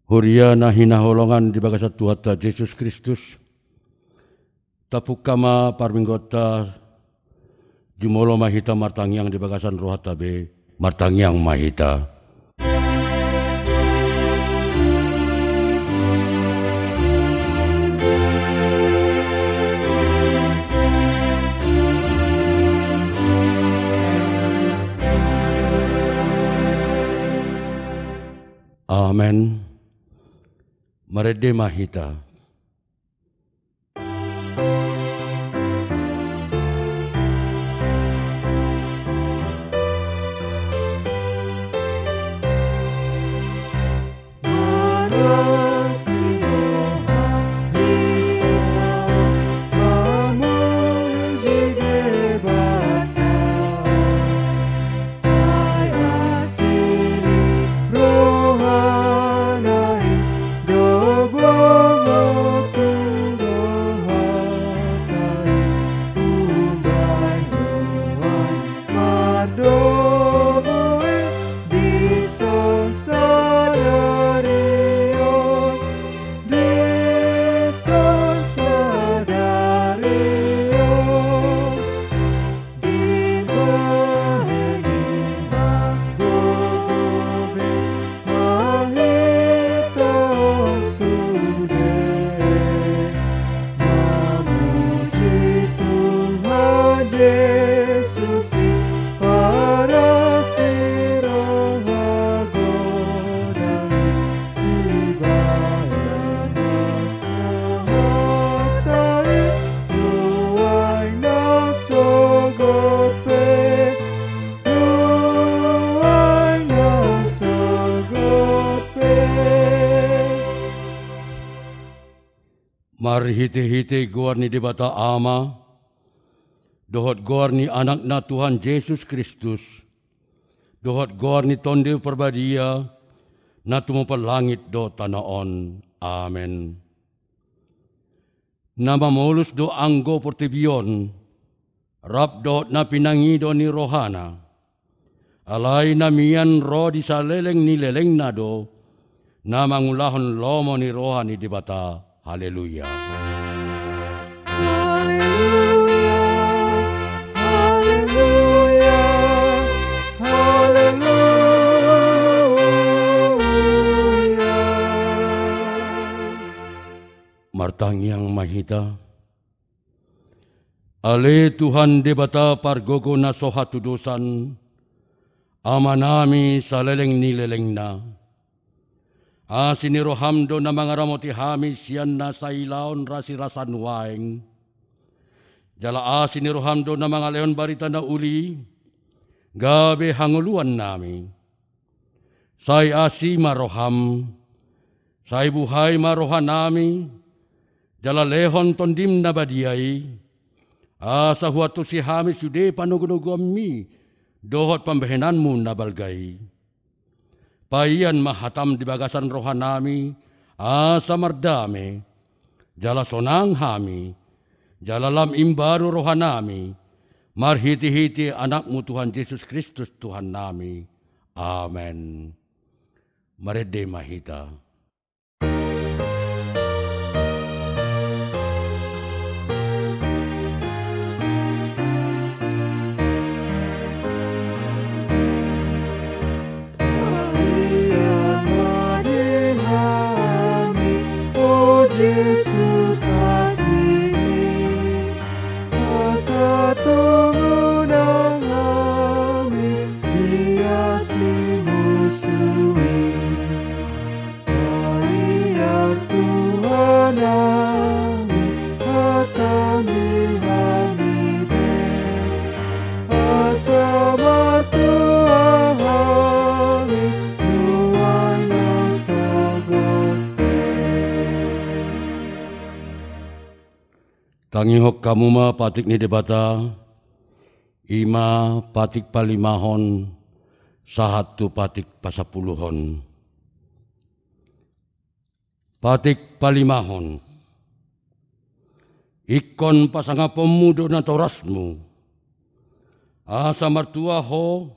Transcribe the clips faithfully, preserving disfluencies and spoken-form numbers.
Huria na hinaholongan di bagasan Tuhanta Jesus Kristus, tapungka ma parmingguonta, jumolo ma hita martangiang di bagasan rohanta be, martangiang ma hita. Amen. Marende ma hita. Marhitehite goar ni Debata Ama, dohot goar ni Anakna Tuhan Jesus Kristus, dohot goar ni Tondi Parbadia, na tumompa langit dohot tano on. Amen. Na mamolus do anggo portibi on, rap dohot na pinangido ni rohana. Alai na mian ro di saleleng ni lelengna do, na mangulahon lomo ni roha ni Debata. Haleluya. Haleluya, haleluya, haleluya. Martangiang ma hita. Ale Tuhan Debata pargogo na so hatudosan, Amanami saleleng ni lelengna. Asi ni roham do na mangaramoti hami sian na sailaon rasirasa nuaeng. Jala asi ni roham do na mangalehon barita na uli, gabe hangoluannami. Sai asi ma roham, sai buhai ma rohanami, jala lehon Tondim na badia i, asa huantusi hami sude panogunoguanmi dohot pambahenanmu na balga i. Paian ma hatam di bagasan rohanami, asa mardame, jala sonang hami, jala lam imbaru rohanami, marhitehite Anakmu Tuhan Jesus Kristus Tuhannami. Amen. Marende ma hita. Jesus, kasihMi, asa tongon hami di asi musu i. Paian Tuhan hami, hatangihon hami be, asa martua hami nuaeng sogot pe. Tangihon hamu ma patik ni Debata, i ma patik palimahon sahat tu patik pasampuluhon. Patik palimahon. Ingkon pasangaponmu do natorasmu, asa martua ho,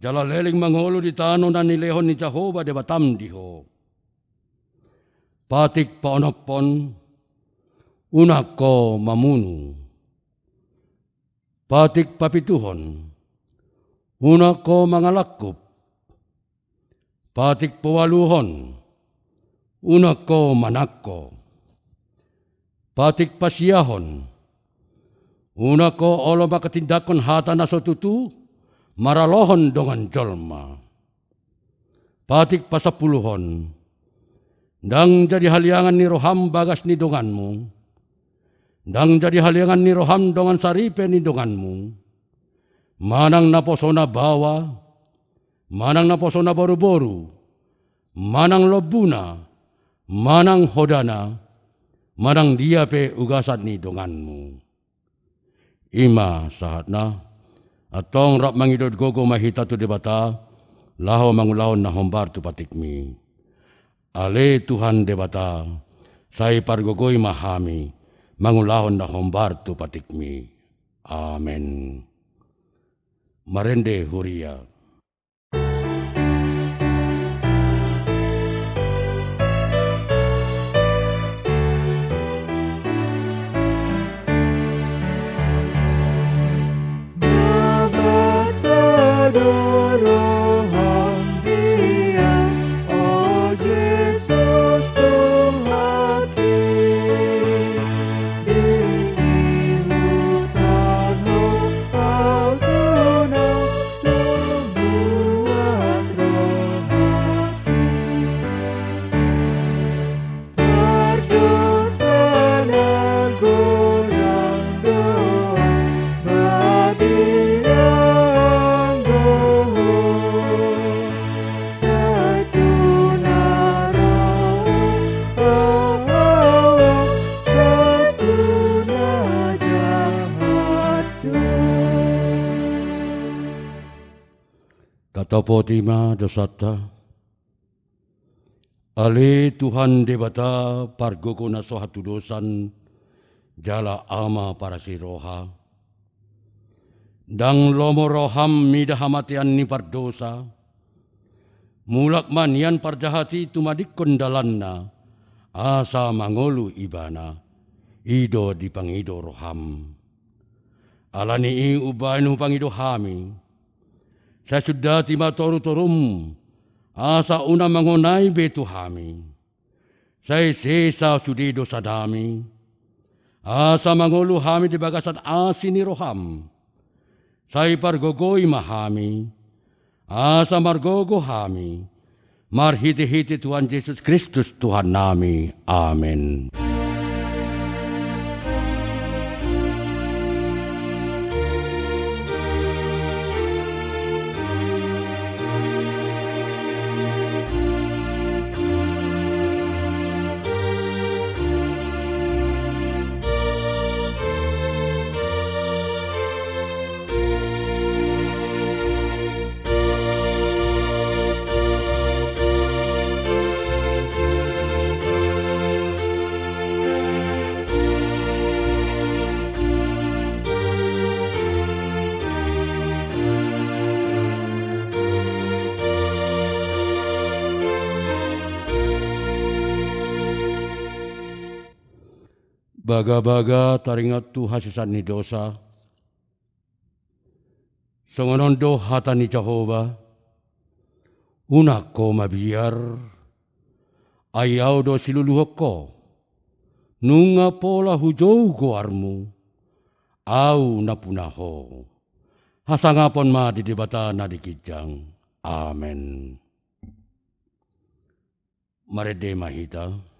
jala leleng mangolu di tano na nilehon ni Jahowa Debatam di ho. Patik paonomhon, unang ho mamunu. Patik papituhon, unang ho mangalangkup. Patik paualuhon, unang ho manangko. Patik pasiahon, unang ho olo manghatindanghon hata na so tutu maralohon dongan jolma. Patik pasampuluhon, ndang jadi haliangan ni roham bagas ni donganmu, ndang jadi haliangan ni roham dongan saripe ni donganmu, manang naposona baoa, manang naposona boruboru, manang lombuna, manang hodana, manang dia pe ugasan ni donganmu. I ma sahatna. Antong rap mangido gogo ma hita tu Debata, laho mangulahon na hombar tu patikmi. Ale Tuhan Debata, sai pargogoi ma hami mangulahon na hombar tu patikmi. Amen. Marende huria. Tatopoti ma dosanta. Ale Tuhan Debata, pargogo na so hatudosan, jala Ama parasi roha. Ndang lomo roham mida hamatean ni pardosa. Mulak ma nian parjahat i tumadingkon dalanna, asa mangolu ibana. I do dipangido roham. Ala ni i umbahen hupangido hami, sai sundati ma torutorum, asa unang mangonai be tu hami. Sai sesa sude dosanami, asa mangolu hami di bagasan asi ni roham. Sai pargogoi ma hami, asa margogo hami, marhitehite Tuhan Jesus Kristus Tuhannami. Amen. Bagabaga taringot tu hasesaan ni dosa. Songon on do hata ni Jahowa: Unang ho mabiar, ai Ahu do siluluhon ho. Nunga pola hujou goarmu, Ahu nampuna ho. Hasangapon ma di Debata na di ginjang. Amen. Marende ma hita.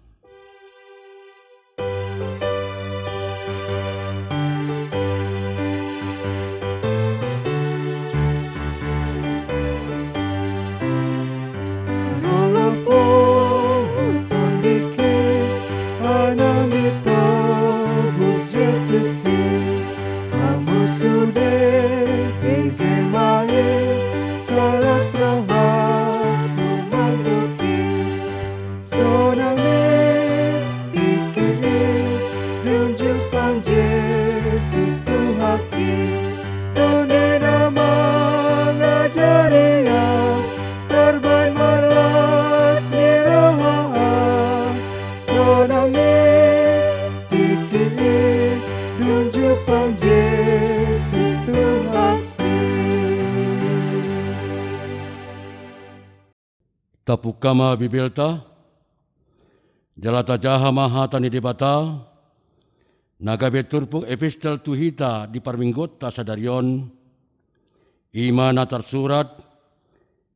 Tapungka ma Bibelta, jala tajaha ma hata ni Debata, na gabe turpuk epistel tu hita di parmingguonta sadari on, i ma na tarsurat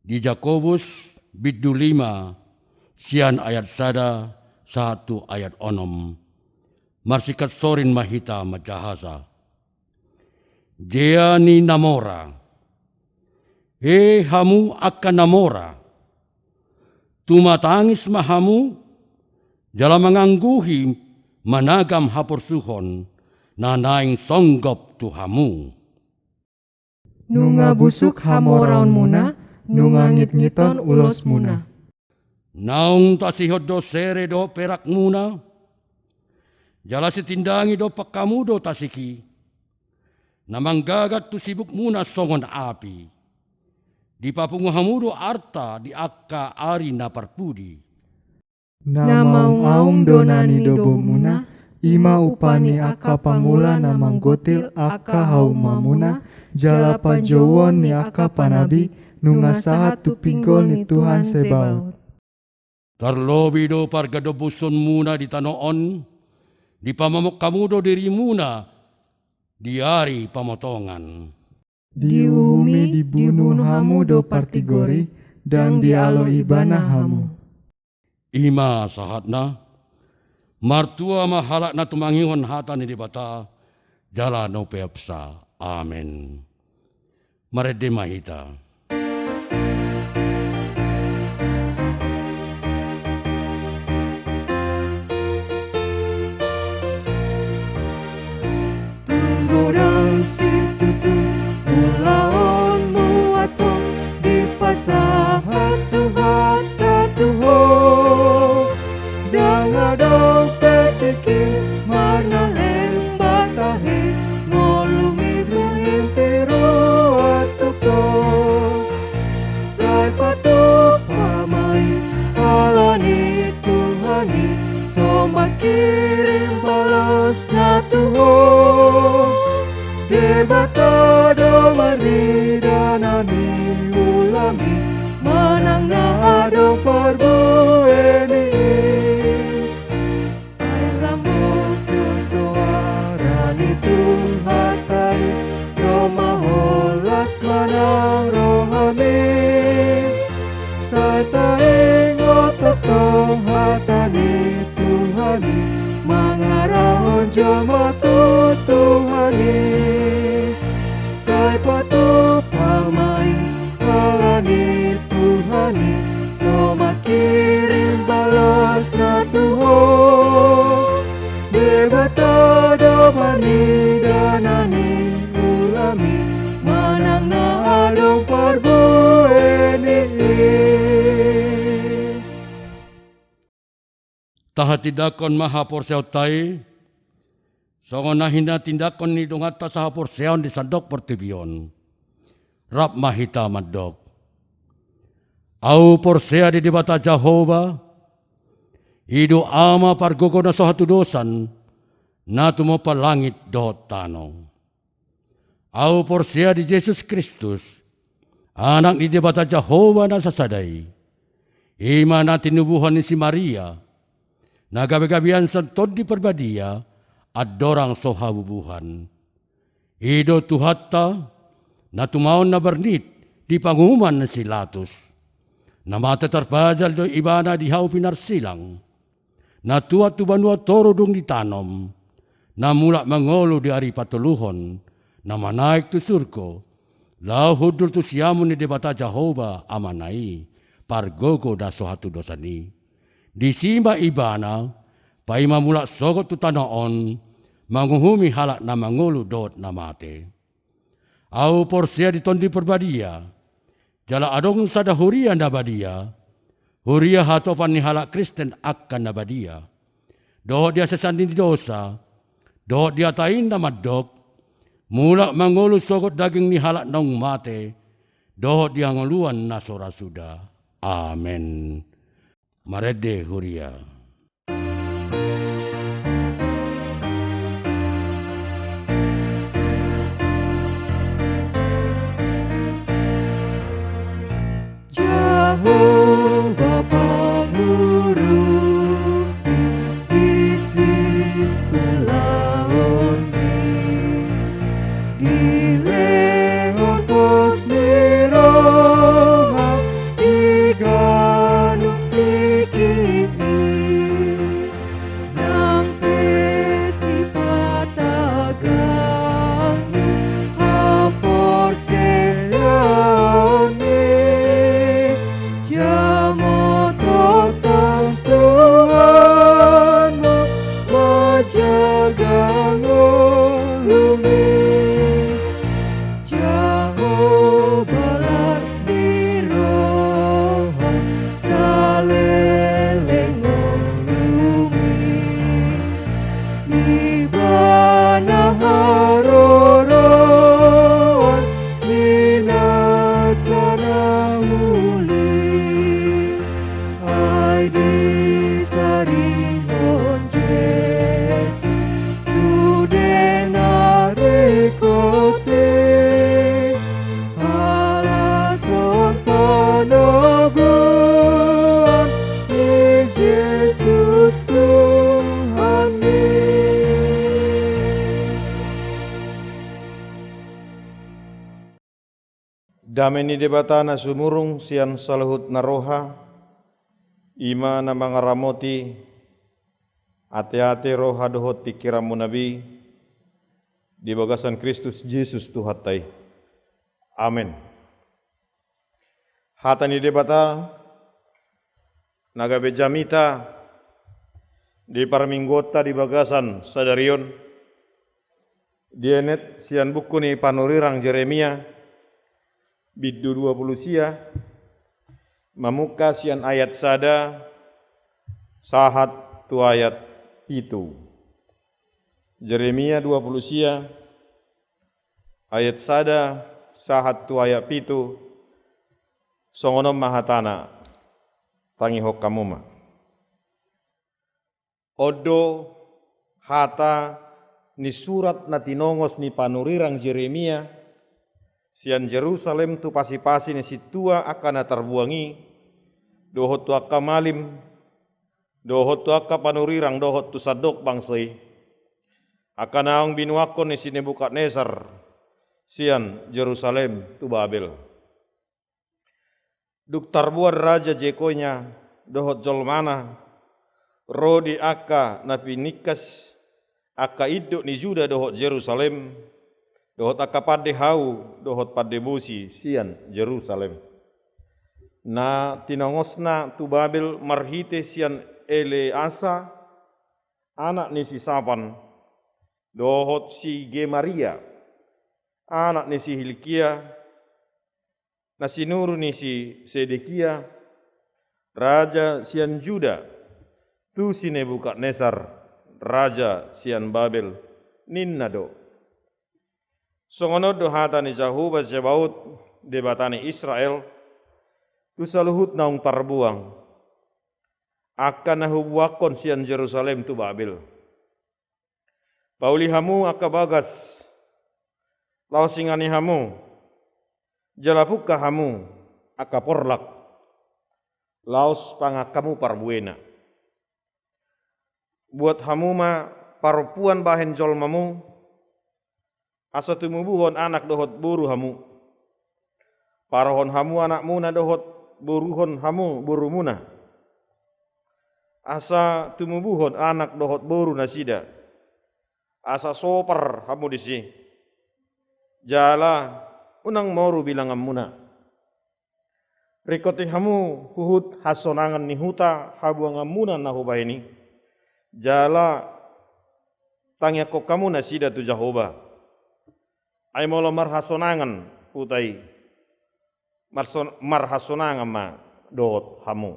di Jakobus bindu lima, sian ayat sada sahat tu ayat onom. Marsingkat sorin ma hita manjahasa. Jea ni na mora. E hamu angka na mora, tumatangis ma hamu, jala mangangguhi managam haporsuhon na naeng songgop tu hamu. Nunga busuk hamoraonmuna, nunga ngitngiton ulosmuna. Naung tasihon do sere dohot perakmuna, jala sitindangi dompak hamu do tasik i, na manggagat tu sibukmuna songon api. Dipapungu hamu do arta di angka ari na parpudi. Na maungaung do na nidobotmuna, i ma upa ni angka pangula na manggotil angka haumamuna, jala panjouon ni angka panabi, nunga sahat tu pinggol ni Tuhan Sebaot. Tarlobi do pargadombusonmuna di tano on, dipamamok hamu do dirimuna di ari pamotongan. Diuhumi dibunu hamu do partigor i, ndang dialo Ibana hamu. I ma sahatna. Martua ma halak na tumangihon hata ni Debata, jala na umpeopsa. Amen. Marende ma hita. Tung godang situtu ulaonmu antong, dipasahat Tuhanta tu ho. Ndang adong pe tingki marnalem ba tahe, ngolumi do hentero antong do. Sai patupa ma i, ala ni Tuhan i so mangkirim balosna tu ho. Debata do marnida na niulam i, manang na adong parbue ni i. Ai lambok do soara ni Tuhanta i, ro ma holas manang rohami. Sai taingot tongtong hata ni Tuhan i, mangarahon jolma tu Tuhan i. Sai patupa ma i, ala ni Tuhan i so mangkirim balosna tu ho. Debata do marnida na niulam i, manang na adong parbue ni i. Tahatindangkon ma haporseaonta i, songon na hinatindangkon ni donganta sahaporseaon di sandok portibi on. Rap ma hita mandok. Ahu porsea di Debata Jahowa, i do Ama pargogo na so hatudosan, na tumompa langit dohot tano. Ahu porsea di Jesus Kristus, Anak ni Debata Jahowa na sasada i, i ma na tinubuhon ni si Maria, na gabegabean sian Tondi Parbadia, andorang so habubuhan. I do Tuhanta, na tumaon na bernit di panguhuman ni si Latus, na mate tarpajal do Ibana di hau pinarsilang, na tuat tu banua toru dung ditanom, na mulak mangolu di ari patoluhon, na manaek tu surgo, laho hundul tu siamun ni Debata Jahowa Amana i, pargogo na so hatudosan i. Disi ma Ibana paima mulak sogot tu tano on, manguhumi halak na mangolu dohot na mate. Ahu porsea di Tondi Parbadia, jala adong sada huria na badia, huria hatopan ni halak Kristen angka na badia, dohot di hasesean ni dosa, dohot di hata i na mandok, mulak mangolu sogot daging ni halak naung mate, dohot di hangoluan na so ra suda. Amen. Marende huria. Jahowa Tongtong Tuhan ma manjaga ngolumi. Jahowa las ni roha saleleng ngolumi. Ibana haroroan ni nasa na uli. Ai disarihon Jesus sude na ringkot i. Ala songon hanogoan ni Jesus Tuhanmi. Dame ni Debata na sumurung sian saluhut na roha, i ma na mangaramoti ateate, roha dohot pingkiranmuna be di bagasan Kristus Jesus Tuhanta i. Amen. Hata ni Debata na gabe jamita di parmingguonta di bagasan sadari on, dienet sian buku ni panurirang Jeremia, bindu dua pulu sia, mamungka sian ayat sada sahat tu ayat pitu. Jeremia dua pulu sia, ayat sada sahat tu ayat pitu, songon on ma hatana, tangihon hamu ma. On do hata ni surat na tinongos ni panurirang Jeremia sian Jerusalem tu pasipasi ni sintua angka na tarbuang i, dohot tu angka malim, dohot tu angka panurirang, dohot tu sandok bangso i, angka naung binuangkon ni si Nebukadnesar sian Jerusalem tu Babel. Dung tarbuan Raja Jekonia dohot jolmana ro di angka na piningkas angka induk ni Juda dohot Jerusalem, dohot angka pande hau dohot pande bosi sian Jerusalem, na tinongosna tu Babel marhite sian Eleasa, anak ni si Safan, dohot si Gemaria, anak ni si Hilkia, na sinuru ni si Sedekia, raja sian Juda, tu si Nebukadnesar, raja sian Babel, ninna do: Songon on do hata ni Jahowa Zebaot, Debata ni Israel, tu saluhut naung tarbuang, angka na hubuangkon sian Jerusalem tu Babel. Pauli hamu angka bagas, laos ingani hamu, jala pungka hamu angka porlak, laos pangan hamu parbuena. Buat hamu ma parompuan bahen jolmamu, asa tumubuhon anak dohot boru hamu. Parohon hamu anakmuna dohot boruhon hamu borumuna, asa tumubuhon anak dohot boru nasida, asa sopar hamu disi, jala unang moru bilanganmuna. Ringkoti hamu huhut hasonangan ni huta habuanganmuna na hubahen i, jala tangiangkon hamu nasida tu Jahowa. Ai molo marhasonangan huta i, marson-, marhasonangan ma dohot hamu.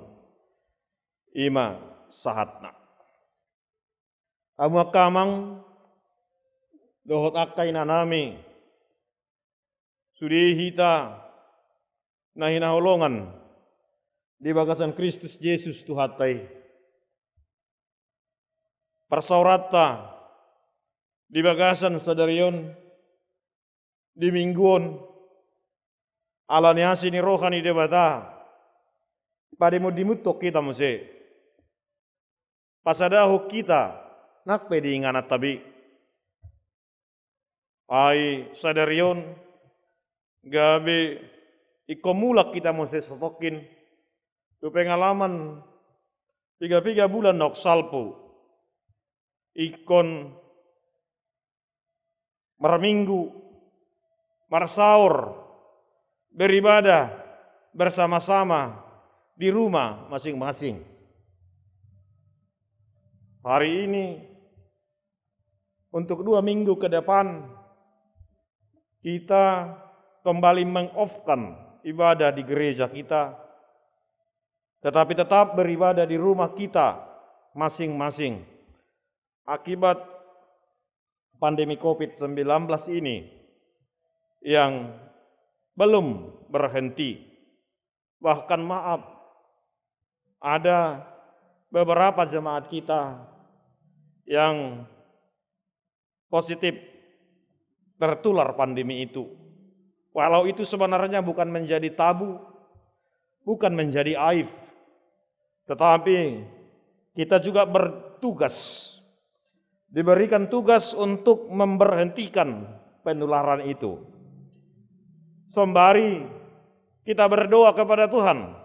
I ma sahatna. Hamu angka amang dohot angka inanami, sude hita na hinaholongan di bagasan Kristus Jesus Tuhanta i. Parsaoranta di bagasan sadari on, di minggu on, ala ni asi ni roha ni Debata, pademundemunhon hita muse, pasadahon hita nang pe di ingananta be. Ai sadari on gabe ingkon mulak hita muse satongkin tu pengalaman piga-piga bulan naung salpu, ingkon marminggu, marsaor, beribadah bersama-sama di rumah masing-masing. Hari ini, untuk dua minggu ke depan, kita kembali meng-off-kan ibadah di gereja kita, tetapi tetap beribadah di rumah kita masing-masing. Akibat pandemi covid sembilan belas ini yang belum berhenti. Bahkan, maaf, ada beberapa jemaat kita yang positif tertular pandemi itu. Walau itu sebenarnya bukan menjadi tabu, bukan menjadi aib, tetapi kita juga bertugas, diberikan tugas untuk memberhentikan penularan itu. Sembari kita berdoa kepada Tuhan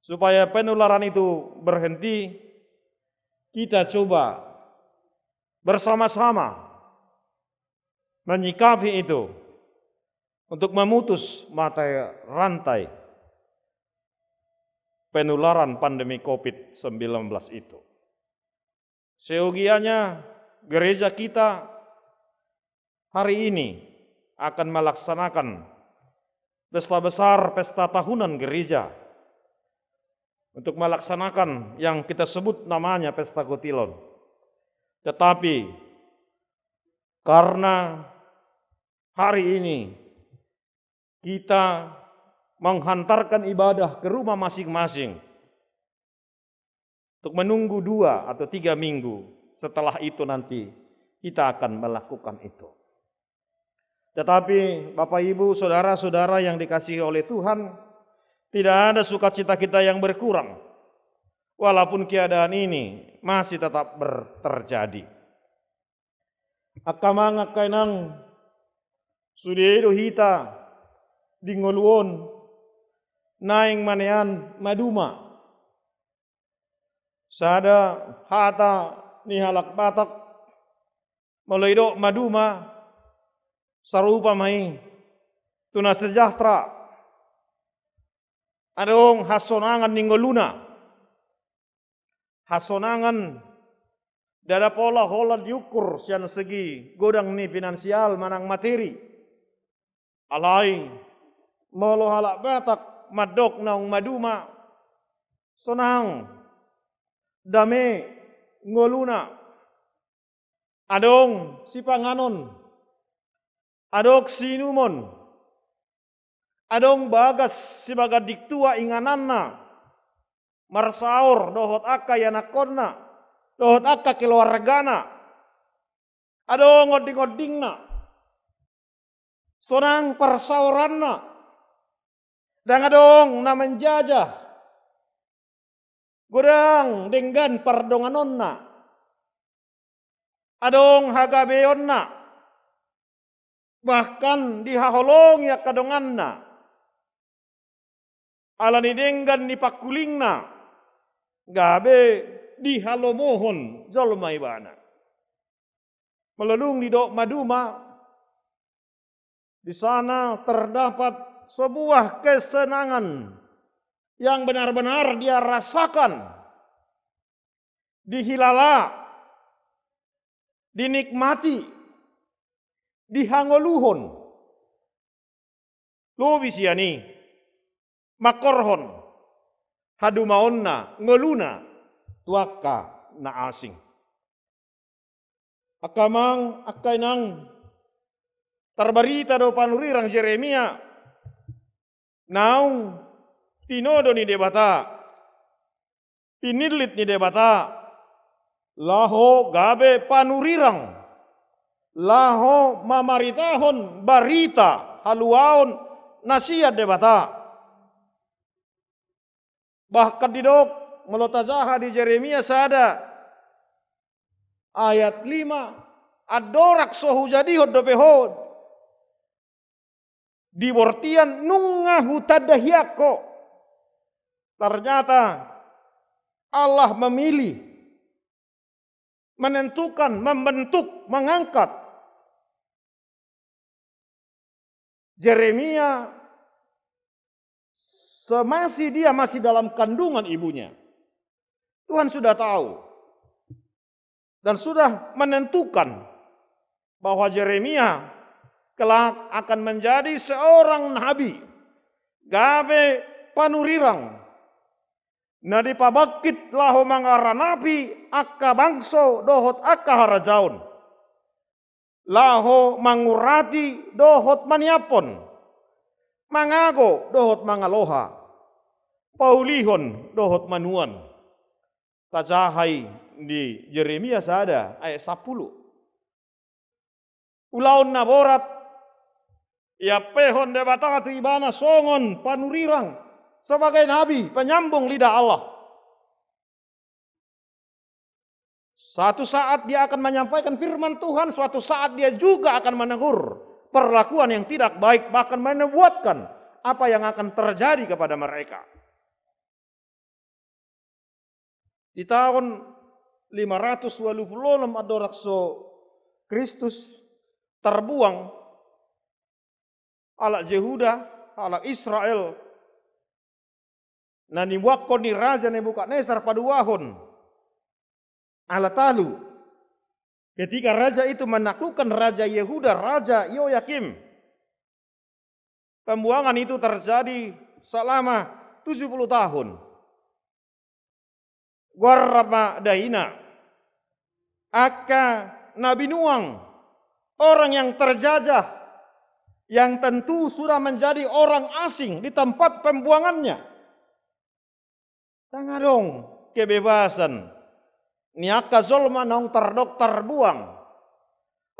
supaya penularan itu berhenti, kita coba bersama-sama menyikapi itu untuk memutus mata rantai penularan pandemi covid sembilan belas itu. Seyogianya gereja kita hari ini akan melaksanakan pesta besar, pesta tahunan gereja, untuk melaksanakan yang kita sebut namanya pesta kotilon. Tetapi karena hari ini kita menghantarkan ibadah ke rumah masing-masing untuk menunggu dua atau tiga minggu, setelah itu nanti kita akan melakukan itu. Tetapi, Bapak, Ibu, saudara-saudara yang dikasihi oleh Tuhan, tidak ada sukacita kita yang berkurang, walaupun keadaan ini masih tetap ber-, terjadi. Angka amang, angka inang, sude do hita di ngolu on naeng manean maduma. Sada hata ni halak Batak, molo didok maduma, sarupa ma i tu na sejahtera. Adong hasonangan ni ngoluna. Hasonangan ndada pola holan diukur sian segi godang ni finansial manang materi. Alai molo halak Batak mandok naung maduma, sonang, dame ngoluna. Adong sipanganon, adong siinumon, adong bagas sibagas diktua ingananna, marsaor dohot angka ianakkonna, dohot angka keluargana. Adong onding-ondingna, sonang parsaoranna, ndang adong na manjajah, godang denggan pardonganonna, adong hagabeonna, bahkan dihaholongi angka donganna. Ala ni denggan ni pangkulingna, gabe dihalomohon jolma ibana. Molo dung didok maduma, di sana terdapat sebuah kesenangan yang benar-benar dia rasakan, dihilala, dinikmati, dihangoluhon. Lobi sian i, mangkorhon hadumaonna ngoluna tu angka na asing. Angka amang, angka inang, tarbarita do panurirang Jeremia naung tinodo ni Debata, pinillit ni Debata, laho gabe panurirang, laho mamaritahon barita haluaon na sian Debata. Bahkan didok, molo tajaha di Jeremia sada ayat lima, andorang so hujadihon dope ho di bortian, nunga hutanda hian ho. Ternyata Allah memilih, menentukan, membentuk, mengangkat Jeremia Semasi dia masih dalam kandungan ibunya, Tuhan sudah tahu dan sudah menentukan bahwa Jeremia kelak akan menjadi seorang nabi, gabe panurirang, na dipabangkit laho mangaranapi angka bangso dohot angka harajaon, laho mangurati dohot maniaphon, mangago dohot mangaloha, paulihon dohot manuan. Tajaha i di Jeremia sada ayat sampulu. Ulaon na borat iampehon Debata tu ibana songon panurirang, sebagai nabi, penyambung lidah Allah. Suatu saat dia akan menyampaikan firman Tuhan, suatu saat dia juga akan menegur perlakuan yang tidak baik, bahkan menubuatkan apa yang akan terjadi kepada mereka. Di taon lima ratus ualu pulu onom andorang so Kristus, terbuang halak Jehuda, halak Israel, na nibuangkon ni Raja Nebukadnesar paduahon ala talu. Ketika raja itu menaklukkan raja Yehuda, Raja Yoyakim, pembuangan itu terjadi selama tujuh puluh tahun. Goar ma daina, angka na binuang, orang yang terjajah, yang tentu sudah menjadi orang asing di tempat pembuangannya. Ndang adong kebebasan ni angka jolma naung tardok tarbuang.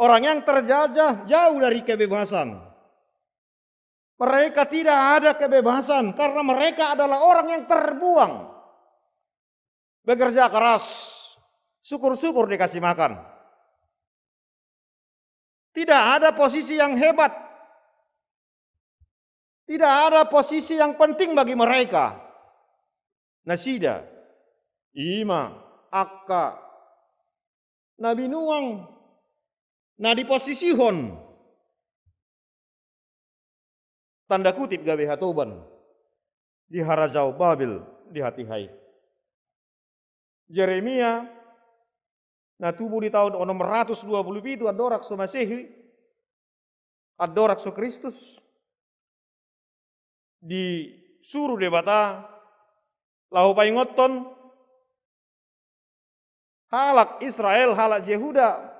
Orang yang terjajah jauh dari kebebasan. Mereka tidak ada kebebasan karena mereka adalah orang yang terbuang. Bekerja keras, syukur-syukur dikasih makan. Tidak ada posisi yang hebat. Tidak ada posisi yang penting bagi mereka. Nasida, i ma angka na binuang, na diposisihon, tanda kutip, gabe hatoban di harajaon Babel di hatiha i. Jeremia, na tubu di taon onom ratus dua pulu pitu andorang so Masehi, andorang so Kristus, disuru Debata laho paingothon halak Israel, halak Jehuda,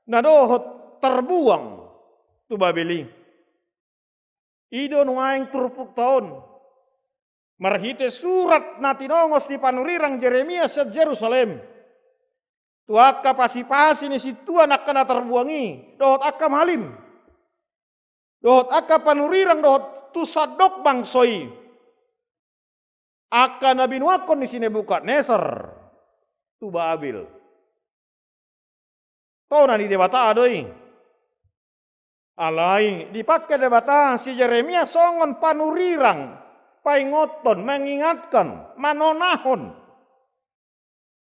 na dohot tarbuang tu Babel i. I do nuaeng turpukta on marhite surat na tinongos ni panurirang Jeremia sian Jerusalem tu angka pasipasi ni sintua angka na tarbuang i dohot angka malim, dohot angka panurirang dohot tu sandok bangso i, angka na binuangkon ni si Nebukadnesar tu Babel. Tona ni Debata do i. Alai dipangke Debata si Jeremia songon panurirang, paingothon, mengingatkan, manonahon,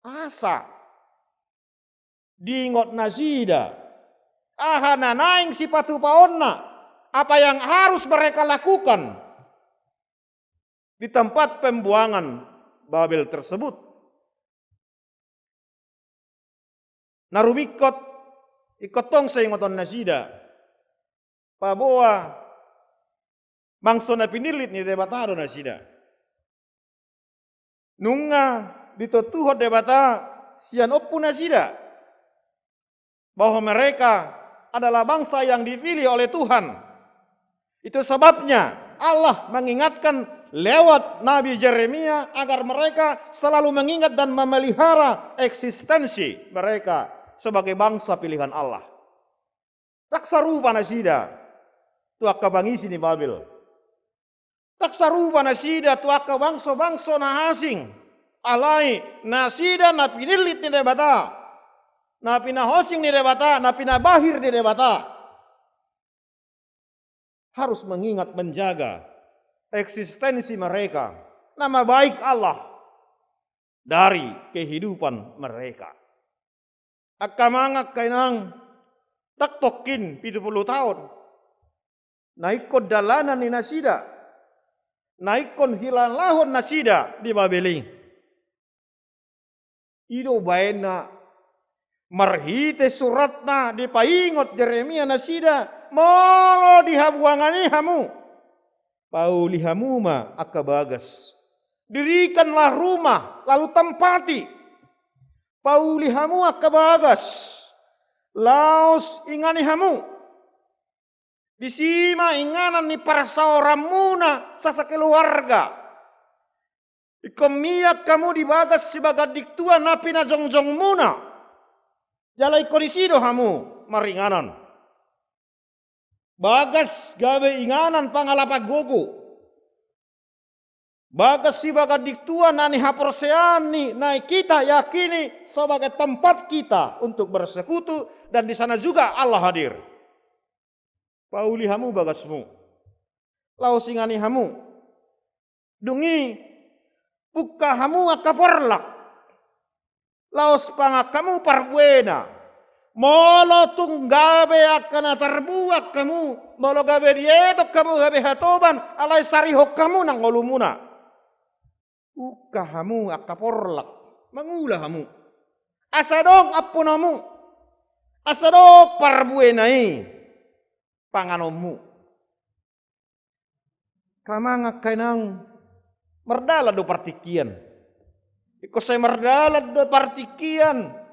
asa diingot nasida aha na naeng sipatupaonna, apa yang harus mereka lakukan di tempat pembuangan Babel tersebut. Na rumingkot, ingkon tong sai ingoton nasida, paboa bangso na pinillit ni Debata do nasida. Nunga ditontuhon Debata sian ompu nasida bahwa mereka adalah bangsa yang dipilih oleh Tuhan. Itu sebabnya Allah mengingatkan lewat Nabi Jeremia agar mereka selalu mengingat dan memelihara eksistensi mereka sebagai bangsa pilihan Allah. Ndang sarupa nasida tu angka pangisi ni Babel. Ndang sarupa nasida tu angka bangso-bangso na asing. Alai nasida na pinillit ni Debata, na pinaosing ni Debata, na pinabahir ni Debata, harus mengingat, menjaga eksistensi mereka, nama baik Allah dari kehidupan mereka. Angka amang, angka inang, ndang tongkin pitu pulu taon na ingkon dalanan ni nasida. na ingkon hilalahon nasida di Babel i. I do baenna marhite suratna dipaingot Jeremia nasida, molo di habuangan i hamu, pauli hamu ma angka bagas. Dirikanlah rumah, lalu tempati. Pauli hamu angka bagas, laos ingani hamu. Disi ma inganan ni parsaoranmuna sasakeluarga. Ingkon mian hamu di bagas sibagas diktuan na pinajongjongmuna. Jala ingkon disi do hamu maringanan. Bagas gabe inganan pangalapan gogo. Bagas sibagas diktuan na nihaporseaon ni, na kita yakini sebagai tempat kita untuk bersekutu, dan di sana juga Allah hadir. Pauli hamu bagasmu. Laos ingani hamu. Dung i, pungka hamu angka porlak. Laos pangan hamu parbuena. Molo tung gabe angka na tarbuat hamu, molo gabe dietok hamu gabe hatoban, alai sarihon hamu nang ngolumuna. Pungka hamu angka porlak, mangula hamu. Asa adong ampunonmu. Asa adong parbuena i panganonmu. Angka amang, angka inang, mardalan do partingkian. Ingkon sai mardalan do partingkian.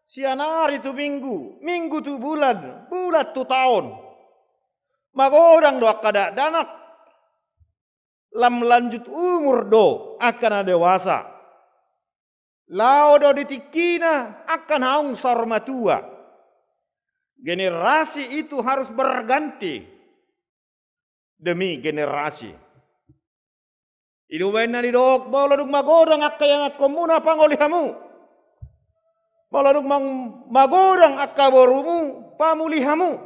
Sian ari tu minggu, minggu tu bulan, bulan tu taon. Magodang do angka dakdanak. Lam lanjut umur do angka na dewasa. Laho do di tingkina angka naung saur matua. Generasi itu harus berganti demi generasi. I do baen na nidok, molo dung magodang angka ianakhonmuna, pangoli hamu. Molo dung mang-, magodang angka borumu, pamuli hamu.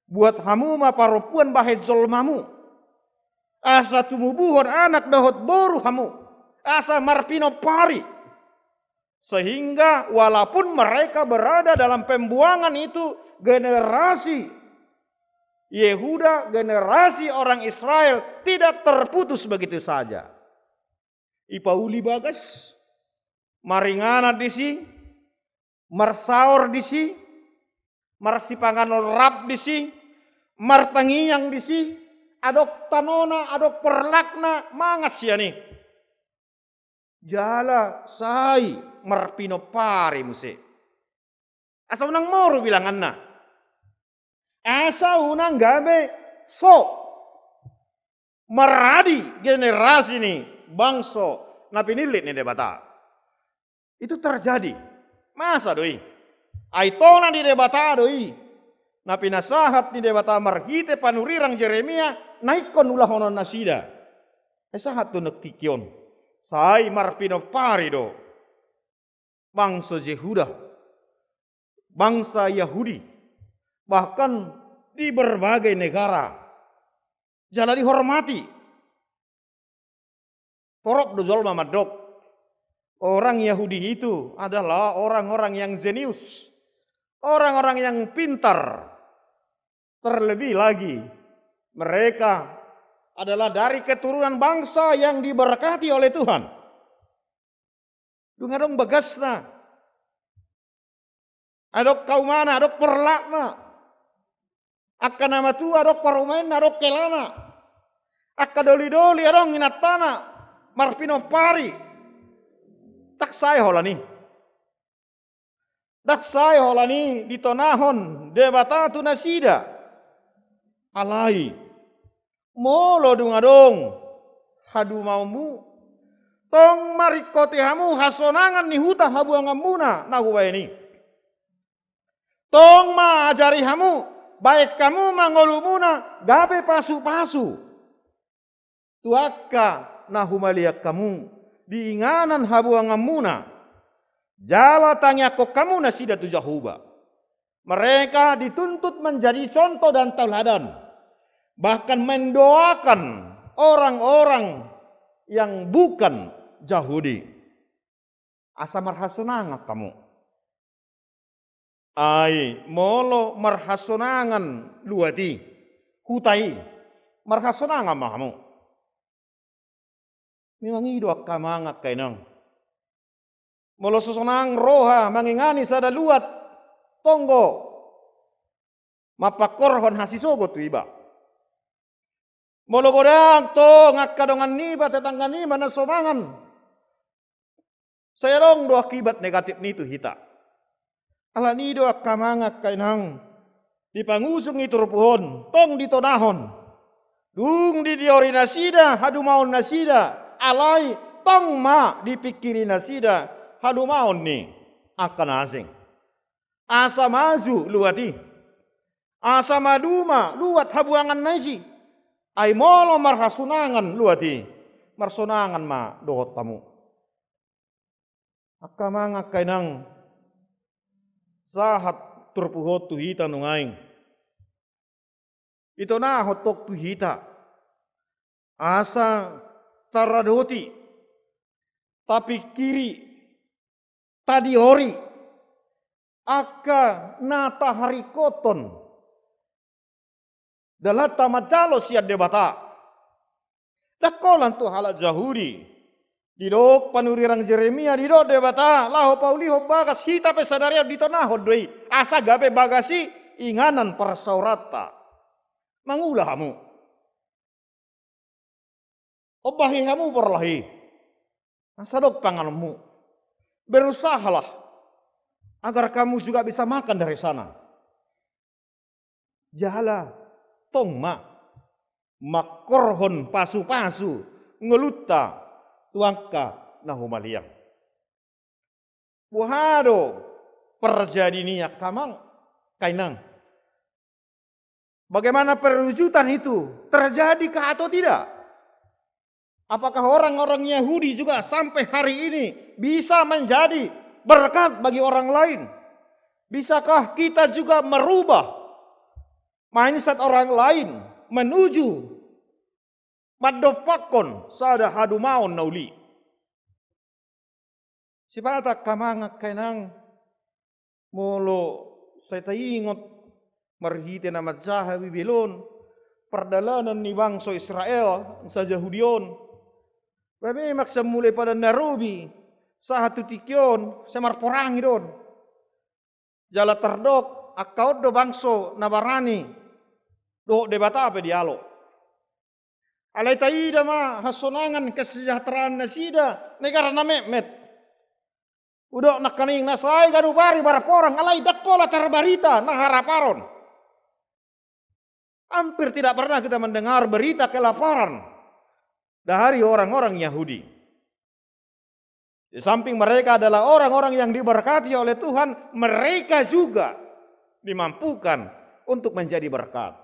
Buat hamu ma parompuan bahen jolmamu. Asa tumubuhon anak dohot boru hamu. Asa marpinompari. Sehingga walaupun mereka berada dalam pembuangan itu, generasi Yehuda, generasi orang Israel tidak terputus begitu saja. Ipauli bagas, maringanan disi, marsaor disi, marsipanganon rap disi, martangiang disi, adong tanona, adong porlakna, mangan sian i. Jala sai marpinompari muse. Asa unang moru bilanganna. Asa unang gabe so maradi generasi ni bangso na pinillit ni Debata. Itu terjadi. Masa do i? Ai tona ni Debata do i. Na pinasahat ni Debata marhite panurirang Jeremia, na ingkon ulahonon nasida. Ai sahat do nangkin on. Sai marpinompari do bangso Jehuda, bangsa Yahudi, bahkan di berbagai negara. Jala dihormati. Torop do jolma mandok, orang Yahudi itu adalah orang-orang yang jenius, orang-orang yang pintar. Terlebih lagi, mereka adalah dari keturunan bangsa yang diberkati oleh Tuhan. Dung adong bagasna, adong haumana, adong porlakna. Angka na matua adong parumaenna, adong helana. Angka dolidoli adong inantana, marpinompari. Ndang sae holan i. Ndang sae holan i ditonahon Debata tu nasida. Alai molo dung adong hadumaonmu, tong ma ringkoti hamu hasonangan ni huta habuanganmuna na hubaen i. Tong ma ajari hamu, baen hamu ma ngolumuna gabe pasupasu tu angka na humaliang hamu di inganan habuanganmuna, jala tangiangkon hamu nasida tu Jahowa. Mereka dituntut menjadi contoh dan teladan, bahkan mendoakan orang-orang yang bukan Jahudi. Asa marhasonangan hamu. Ai molo marhasonangan luat i, huta i, marhasonangan ma hamu. Memang i do angka amang angka inang. Molo so sonang roha mangingani sada luat, tonggo mampangkorhon hasisogot tu iba. Molo godang tong angka dongan niba, tetangga niba na so mangan, sai adong do akibat negatif ni tu hita. Alani i do angka amang angka inang, di pangujung ni turpuk on, tong ditonahon. Dung didiori nasida hadumaon nasida, alai tong ma dipingkiri nasida hadumaon ni angka na asing. Asa maju luat i. Asa maduma luat habuangan na isi. Ai molo marhasunangan luat i, marsonangan ma dohot hamu. Angka amang angka inang, sahat turpuk on tu hita nuaeng. Ditonahon tong tu hita asa taradoti, tapingkiri, tadiori angka na taharingkothon dalanta manjalo sian Debata. Ndang holan tu halak Jahudi. Didok panurirang Jeremia, didok Debata laho paulihon bagas, hita pe sadari on ditonahon do i, asa gabe bagas i inganan parsaoranta. Mangula hamu. Ombahi hamu porlak i, asa adong panganonmu. Berusahalah agar kamu juga bisa makan dari sana. Jala tong ma mangkorhon pasupasu ngolunta tu angka na humaliang. Boha do parjadi ni angka amang angka inang? Bagaimana perwujudan itu? Terjadikah atau tidak? Apakah orang-orang Yahudi juga sampai hari ini bisa menjadi berkat bagi orang lain? Bisakah kita juga merubah mindset orang lain menuju mandompakkon sada hadumaon na uli? Sipata angka amang angka inang, molo sai taingot marhite na manjaha Bibel on, pardalanan ni bangso Israel, bangso Jahudi on, ba memang sian mulai Padan na Robi sahat tu tingki on sai marporangi do on. Jala tardok angka on do bangso na barani dohot Debata pe dialo. Alai taida ma hasonangan kesejahteraan nasida, negara na metmet. Hudok nangkaning na sai ganup ari marporang, alai ndang pola tarbarita na haraparon. Hampir tidak pernah kita mendengar berita kelaparan dari orang-orang Yahudi. Di samping mereka adalah orang-orang yang diberkati oleh Tuhan, mereka juga dimampukan untuk menjadi berkat.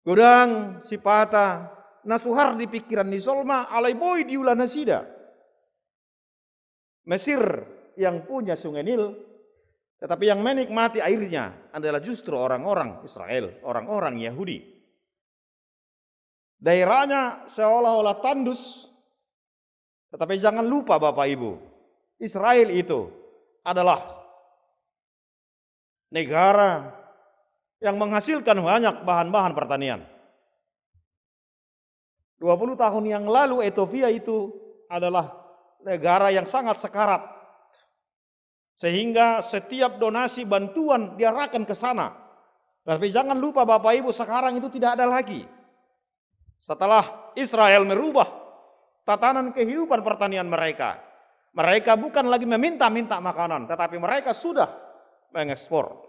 Godang sipata na suhar di pingkiran ni jolma, alai boi diula nasida. Mesir yang punya Sungai Nil, tetapi yang menikmati airnya adalah justru orang-orang Israel, orang-orang Yahudi. Daerahnya seolah-olah tandus, tetapi jangan lupa Bapak Ibu, Israel itu adalah negara yang menghasilkan banyak bahan-bahan pertanian. Dua puluh tahun yang lalu Ethiopia itu adalah negara yang sangat sekarat. Sehingga setiap donasi bantuan diarahkan ke sana. Tapi jangan lupa Bapak Ibu, sekarang itu tidak ada lagi. Setelah Israel merubah tatanan kehidupan pertanian mereka, mereka bukan lagi meminta-minta makanan, tetapi mereka sudah mengekspor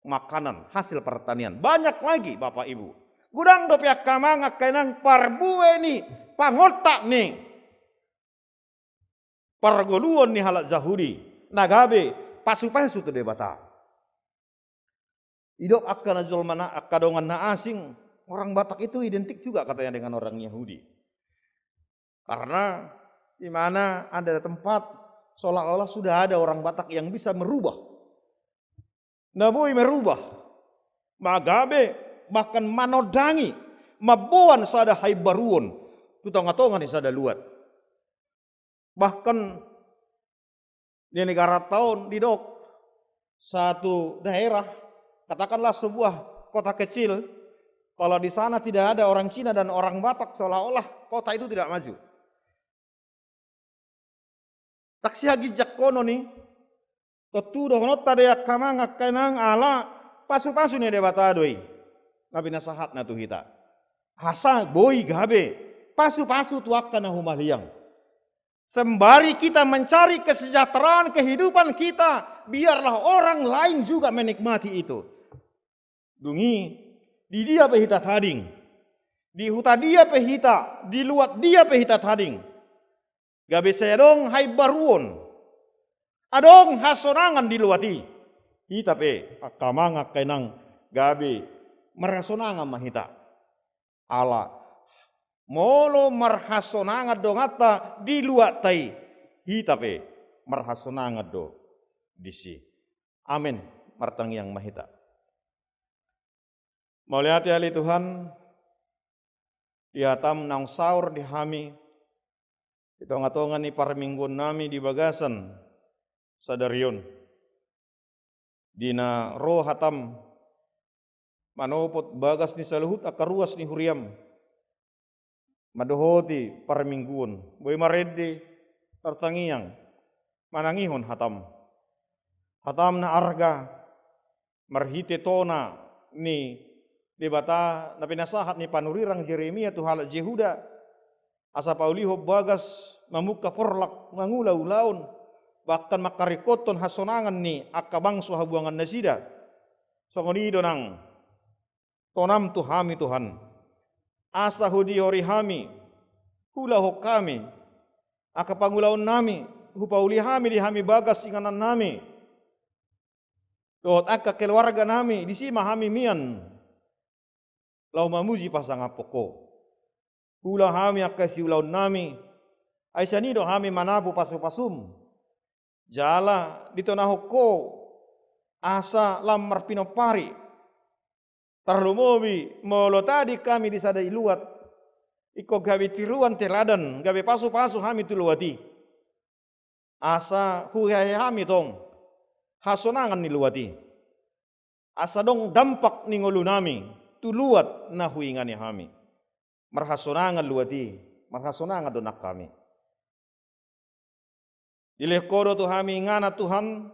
makanan hasil pertanian. Banyak lagi, Bapak Ibu. Godang dope angka amang angka inang parbue ni, pangontak ni pargoluon ni halak Jahudi na gabe pasupasu tu Debata. Didok angka na jolma na, angka dongan na asing, orang Batak itu identik juga katanya dengan orang Yahudi. Karena di mana ada tempat seolah-olah sudah ada orang Batak yang bisa merubah. Na boi merubah, magabe, bahkan manondangi, mamboan sada haimbaruon tu tonga-tonga ni sada luat. Bahkan di negaranta on didok satu daerah, katakanlah sebuah kota kecil, Kalau di sana tidak ada orang Cina dan orang Batak, seolah-olah kota itu tidak maju. Taksi haginjangkonon i, tontu dohononta do i angka amang angka inang, ala pasupasu ni Debata do i na pinasahatna tu hita. Asa boi gabe pasupasu tu angka na humaliang. Sembari kita mencari kesejahteraan kehidupan kita, biarlah orang lain juga menikmati itu. Dung i, di dia pe hita tading, di huta dia pe hita, di luat dia pe hita tading, gabe sai adong haimbaruon, adong hasonangan di luat i. Hita pe angka amang angka inang, gabe marhasonangan ma hita. Ala molo marhasonangan donganta di luatta i, hita pe marhasonangan do disi. Amen. Martangiang ma hita. Mauliate ale Tuhan, di hataM naung saor di hami di tongatonga ni parmingguonnami di bagasan sadari on, di na ro hataM manopot bagas ni saluhut angka ruas ni huriaM, mandohoti parmingguon. Boi marende, martangiang, manangihon hataM. HataM na arga, marhite tona ni Debata na pinasahat ni panurirang Jeremia tu halak Jehuda, asa paulihon bagas, mamungka porlak, mangula ulaon, bahkan mangkaringkothon hasonangan ni angka bangso habuangan nasida. Songon i do nang tonaM tu hami, Tuhan, asa hudiori hami, huulahon hami angka pangulaonnami, hupauli hami di hami bagas inganannami dohot angka keluarganami, disi ma hami mian laho mamuji pasangaphon Ho. Huula hami angka siulaonnami, ai sian i do hami manapu pasupasuM, jala ditonahon Ho asa lam marpinompari. Tarlumobi molo tading hami di sada i luat, ingkon gabe tiruan teladan, gabe pasupasu hami tu luat i, asa huhehe hami tong hasonangan ni luat i, asa adong dampak ni ngolunami tu luat na huingani hami. Marhasonangan luat i, marhasonangan do nang hami. Dilehon Ho do tu hami inganan, Tuhan,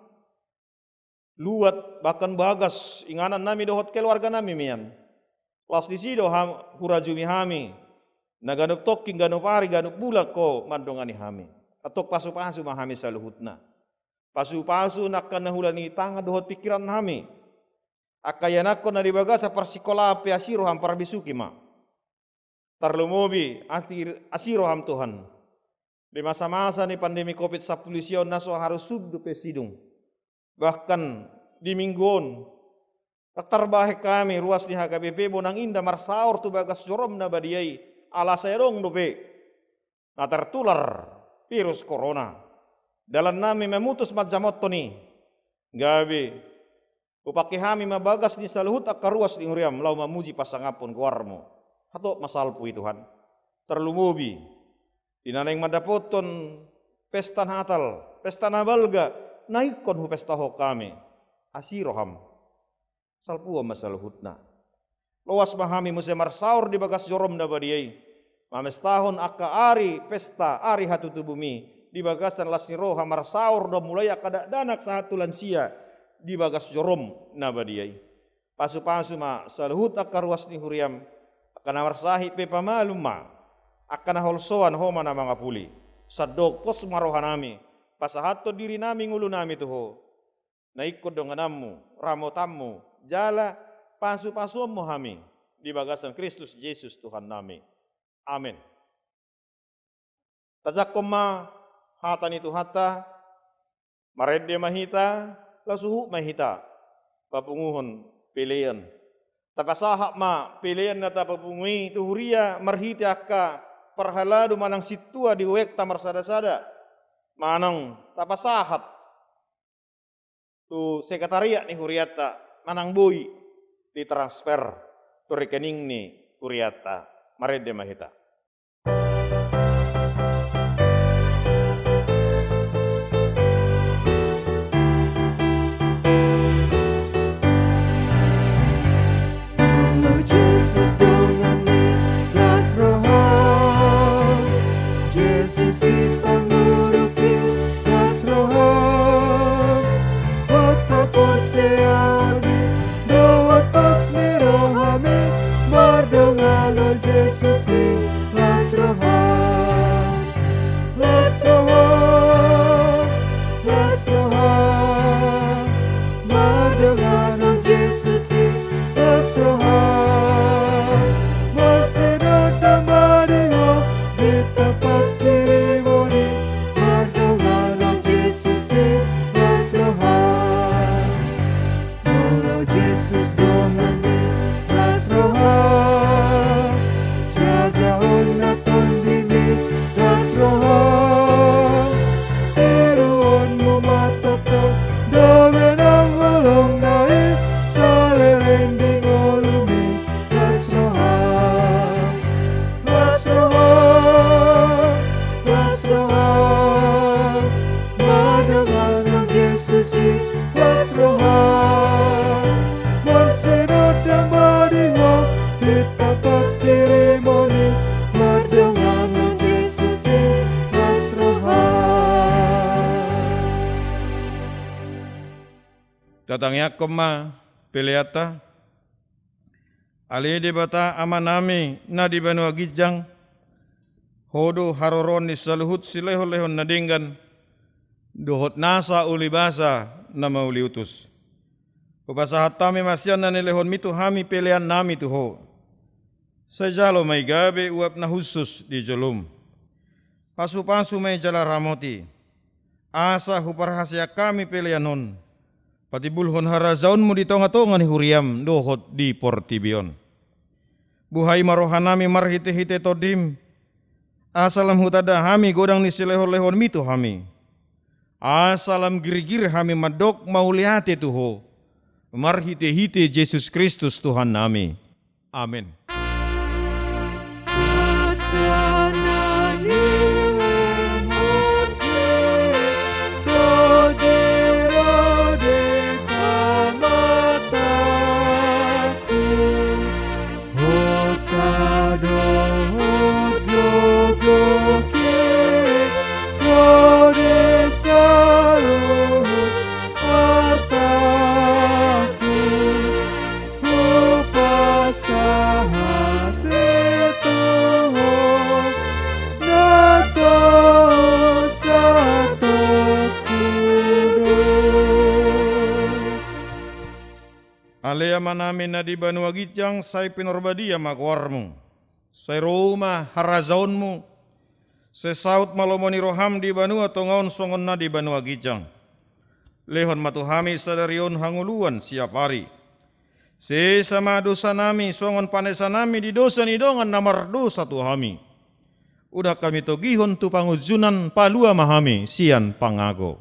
luat, bahkan bagas inganannami dohot keluarganami mian. Laos disi do hurajumi hami, na ganup tongkin, ganup ari, ganup bulan Ho mandongani hami. Antong pasupasu ma hami saluhutna. Pasupasu nang angka na huula ni tangan dohot pingkirannami. Angka ianakhon na di bagasan parsikolaan pe asi rohaM, parbisuhi ma. Tarlumobi asi, asi rohaM, Tuhan, di masamasa ni pandemi covid sampulu sia on na so haru sun dope sidung. Bahkan di minggu on, tarbahen hami ruas ni H K B P Bonang Indah marsaor tu bagas joroM na badia i, ala sai adong dope na tartular virus corona. Dalannami memutus manjamothon i, gabe hupangke hami ma bagas ni saluhut angka ruas ni huriaM laho mamuji pasangaphon goarMu. Hatop ma salpu i, Tuhan. Tarlumobi di na naeng mandapothon pesta Natal, pesta na balga na ingkon hupestahon hami, asi rohaM. Salpuhon ma saluhutna. Loas ma hami muse marsaor di bagas joroM na badia i, mamestahon angka ari pesta, ari hatutubumi, di bagasan las ni roha marsaor do mulai angka dakdanak sahat tu lansia di bagas joroM na badia i. Pasupasu ma saluhut angka ruas ni huriaM, angka na marsahit pe pamalum ma, angka na holsoan Ho ma na mangapuli. Sandok pos ma rohanami, pasahathon dirinami, ngolunami tu Ho. Na ingkon dongananMu, ramotanMu, jala pasupasuonMu hami di bagasan Kristus Jesus Tuhannami. Amen. Tajangkon ma hata ni Tuhanta. Marende ma hita, laos huhut ma hita papunguhon pelean. Tapasahat ma pelean na tapapungu i tu huria marhite angka parhalado manang sintua di webta marsadasada, manang tapasahat tu sekretariat ni hurianta manang boi ditransfer tu rekening ni hurianta. Marende ma hita. Oh Jesus, Susi pangurupi las roha, hot haporseaon i dohot pos ni rohami mardonganon Jesus i las roha. Las roha, las roha, mardonganon Jesus i las roha. Mase dondon ma di ho, ditopot hirimon i mardonganon Jesus i las roha. Molo Jesus donganmi las roha, jagaon na tondimi las roha. Tiruonmu ma tongtong dohonon holongna i saleleng di ngolumi las roha. Las roha, las roha, mardonganon Jesus i las roha. Mase dondon ma di ho, ditopot hirimon i mardonganon Jesus i las roha. Tatangiangkon ma peleanta. Ale Debata Amanami na di banua ginjang, Ho do haroroan ni saluhut silehonlehon na denggan dohot nasa ulibasa na mauliutus. Hupasahat hami ma sian na nilehonmi tu hami peleannami tu Ho. Sai jalo ma i gabe uap na hushus di jolom. Pasupasu ma i jala ramoti, asa huparhaseang hami pelean on patimbulhon harajaonmu di tongatonga ni huriam dohot di portibi on. Buhai ma rohanami marhitehite Tondim, asa lam hutanda hami godang ni silehonlehonmi tu hami, asa lam girgir hami mandok mauliate tu Ho marhitehite Jesus Kristus Tuhannami. Amen. Hupasahat i tu Ho na so santongku do. Ale Amanami na di banua ginjang, sai pinarbadia ma goarmu. Sai ro ma harajaonmu. Sai saut ma lomo ni roham di banua tonga on songon na di banua ginjang. Lehon ma tu hami sadari on hangoluan siapari. Sesa ma dosanami songon panesanami di dosa ni dongan na mardosa tu hami. Unang hami togihon tu pangunjunan, palua ma hami sian pangago.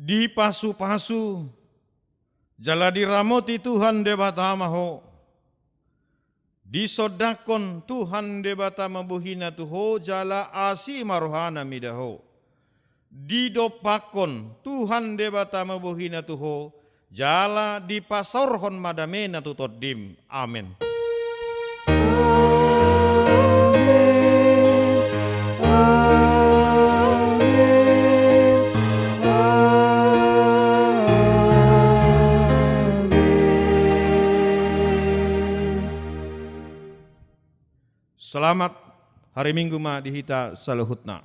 Dipasupasu jala diramoti Tuhan Debata ma ho. Disondangkon Tuhan Debata ma bohina tu ho jala asi ma rohana mida ho. Didompakkon Tuhan Debata ma bohina tu ho jala dipasaorhon ma damena tu tondim. Amen. Selamat hari Minggu ma di hita saluhutna.